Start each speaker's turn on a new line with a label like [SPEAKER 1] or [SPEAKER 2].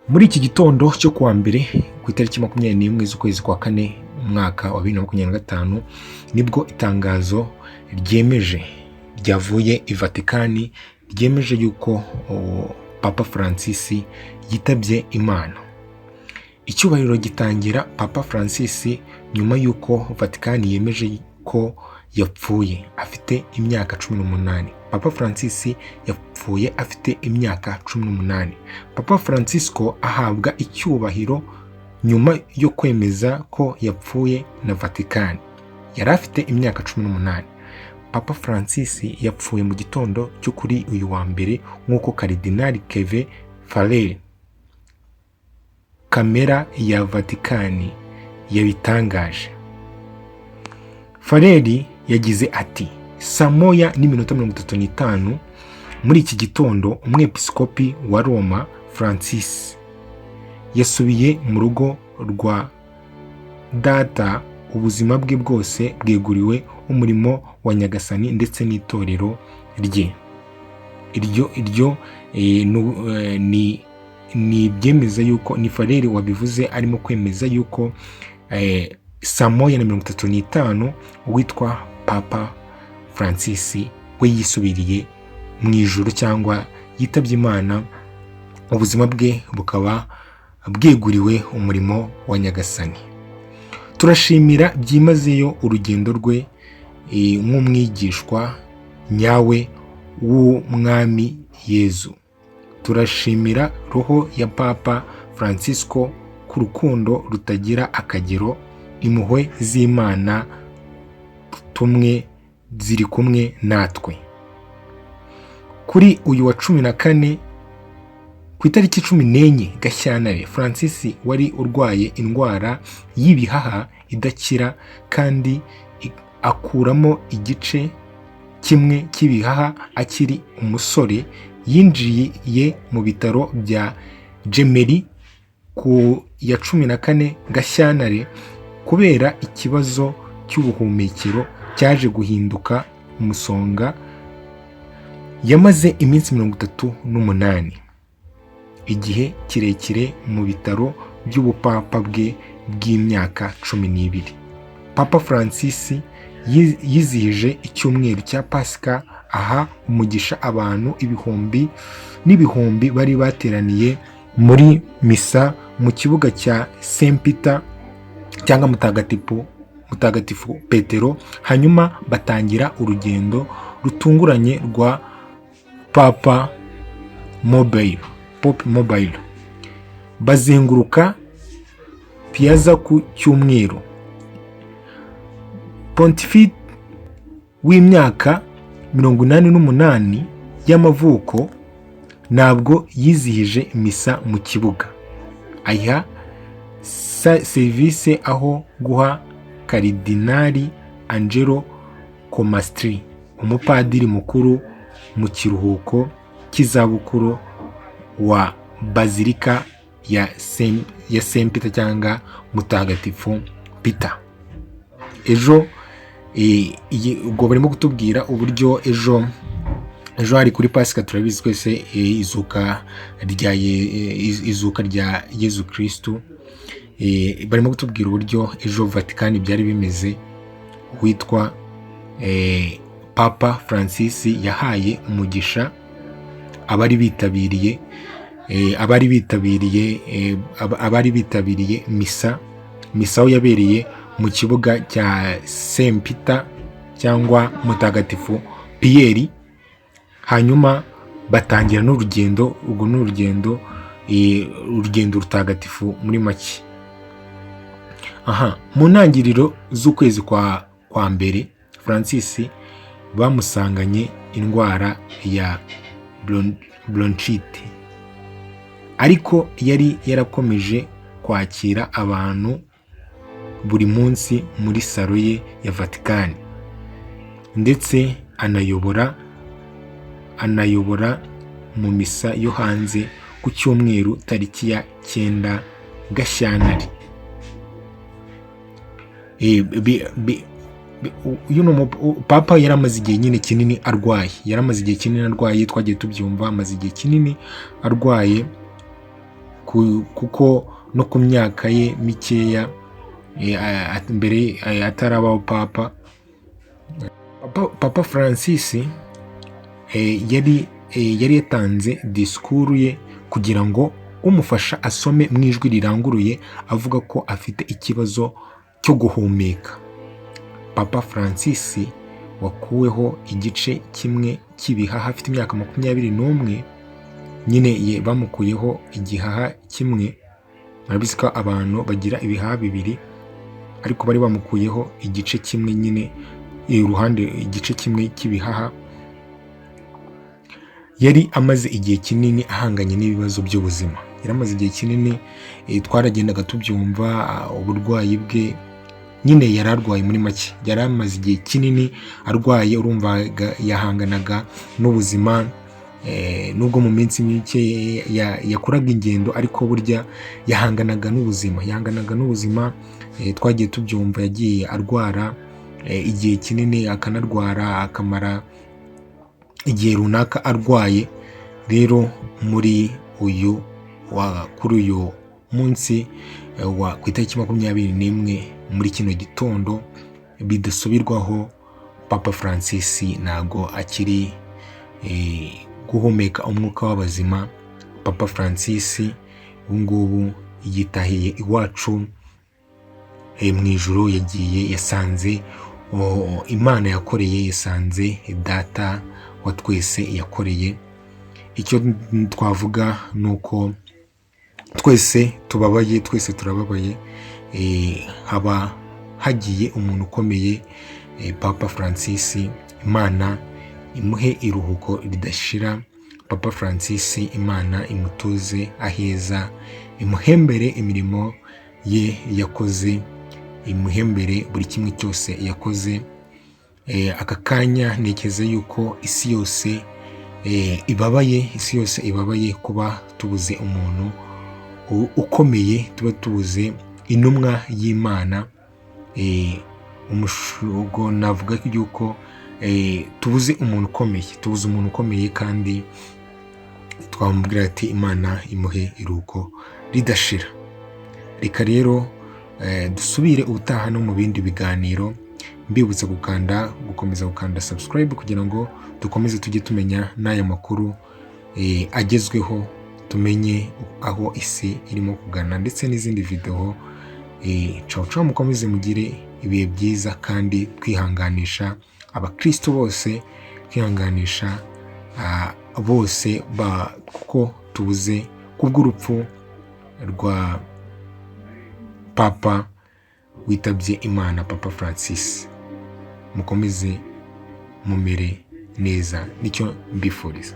[SPEAKER 1] Muri iki gitondo cyo kuwa mbere, ku itariki 21 z'ukwezi kwa kane, umwaka wa 2025, nibwo itangazo ryemeje ryavuye i Vatikani ryemeje yuko Papa Francis yitabye Imana. Icyubahiro gitangira Papa Francis nyuma y'uko Vatikani yemeje ko yapfuye afite imyaka 18. Papa Francis yapfuye afite imyaka 18. Papa Francisco ahabwa icyubahiro nyuma yo kwemeza ko yapfuye na Vatikani. Yari afite imyaka 18. Papa Francis yapfuye mu gitondo cyo kuri uyu wa mbere, nk'uko Karidinali Kevin Farrell, kamera ya Vatikani, yabitangaje. Farrell yagize ati: "Saa 1:35 muri iki gitondo, umwepiskopi wa Roma Francis yasubiye mu rugo rwa Data. Ubuzima bwe bwose bweguriwe umurimo wa Nyagasani ndetse n'itorero rye." Iryo ni ibyemeza yuko ni Farrell wabivuze, arimo kwemeza yuko saa 1:35 uwitwa Papa Francis we yisubiriye mu ijuru cyangwa yitabye Imana, ubuzima bwe bukaba bweguriwe umurimo wa Nyagasani. "Turashimira byimazeyo urugendo rwe nk'umwigishwa nyawe w'Umwami Yezu. Turashimira roho ya Papa Francisco ku rukundo rutagira akagero. Impuhwe z'Imana tumwe ziri kumwe natwe." Kuri uyu wa 14, ku itariki 14 Gashyantare, Francis wari urwaye indwara y'ibihaha idakira kandi akuramo igice kimwe cy'ibihaha akiri umusore, yinjiye mu bitaro bya Gemelli ku ya 14 Gashyantare kubera ikibazo cy'ubuhumekero cyaje guhinduka umusonga. Yamaze iminsi 38, igihe kirekire mu bitaro by'ubupapa bwe bw'imyaka 12. Papa Francis yizihije icyumweru cya Pasika, aha umugisha abantu ibihumbi n'ibihumbi bari bateraniye muri misa mu kibuga cya Saint Peter cyangwa Mutagatifu Petero, hanyuma batangira urugendo rutunguranye rwa Papa Mobile, Pope Mobile, bazenguruka Piazza ku cyumweru. Pontife w'imyaka 88 y'amavuko ntabwo yizihije misa mu kibuga, ayiha serivisi aho guha Karidinali Angelo Comastri, umupadiri mukuru mu kiruhuko cy'izabukuru wa Bazilika ya Saint Peter cyangwa Mutagatifu Peter. Ejo ubwo barimo kutubwira uburyo ejo hari kuri Pasika. Turabizi twese, izuka rya Yezu Kirisitu. Barimo kutubwira uburyo ejo Vatikani byari bimeze. Witwa Papa Francis yahaye umugisha abari bitabiriye misa aho yabereye mu kibuga cya Saint Peter cyangwa Mutagatifu Piyeri, hanyuma batangira n'urugendo. Urwo ni urugendo rutagatifu muri make. Aha mu ntangiriro z'ukwezi kwa mbere, Francis bamusanganye indwara ya bronchite, ariko yari yarakomeje kwakira abantu buri munsi muri salo ye ya Vatikani, ndetse anayobora mu misa yo hanze ku cyumweru tariki ya 9 Gashyantare. Uyu ni papa yari amaze igihe nyine kinini arwaye, yari amaze igihe kinini arwaye, twagiye tubyumva, amaze igihe kinini arwaye. Kuko no ku myaka ye mikeya mbere atarabaho papa, Papa Francis yari yatanze disikuru ye kugira ngo umufasha asome mu ijwi riranguruye, avuga ko afite ikibazo cyo guhumeka. Papa Francis wakuweho igice kimwe cy'ibihaha afite imyaka 21 nyine, bamukuyeho igihaha kimwe. Murabizi ko abantu bagira ibihaha bibiri, ariko bari bamukuyeho igice kimwe nyine, iruhande, igice kimwe cy'ibihaha. Yari amaze igihe kinini ahanganye n'ibibazo by'ubuzima. Yari amaze igihe kinini, twaragendaga tubyumva, uburwayi bwe nyine. Yari arwaye, muri make yari amaze igihe kinini arwaye. Urumva yahanganaga n'ubuzima, nubwo mu minsi mike yakoraga ingendo, ariko burya yahanganaga n'ubuzima, yahanganaga n'ubuzima. Twagiye tubyumva, yagiye arwara igihe kinini, akanarwara akamara igihe runaka arwaye. Rero muri uyu wa kuri uyu munsi wa ku itariki 21 muri kino gitondo, bidasubirwaho, Papa Francis ntago akiri guhumeka umwuka w'abazima. Papa Francis ubu ngubu yitahiye iwacu mu ijuru. Yagiye yasanze Imana yakoreye, yasanze Data wa twese yakoreye. Icyo twavuga ni uko twese tubabaye, twese turababaye. Haba hagiye umuntu ukomeye, Papa Francis. Imana imuhe iruhuko ridashira. Papa Francis, Imana imutuze aheza, imuhembere imirimo ye yakoze, imuhembere buri kimwe cyose yakoze. Aka kanya ntekereza yuko isi yose ibabaye, isi yose ibabaye kuba tubuze umuntu ukomeye, tuba tubuze intumwa y'Imana. Ubwo navuga yuko tubuze umuntu ukomeye, tubuze umuntu ukomeye, kandi twamubwira ati Imana imuhe iruhuko ridashira. Reka rero dusubire ubutaha no mu bindi biganiro. Mbibutsa gukomeza gukanda subscribe kugira ngo dukomeze tujye tumenya n'aya makuru agezweho, tumenye aho isi irimo kugana ndetse n'izindi videwo. Cawu cawu, mukomeze mugire ibihe byiza, kandi twihanganisha abakristo bose, twihanganisha bose kuko tubuze kubw'urupfu rwa Papa witabye Imana, Papa Francis. Mukomeze mumere neza, nicyo mbifuriza.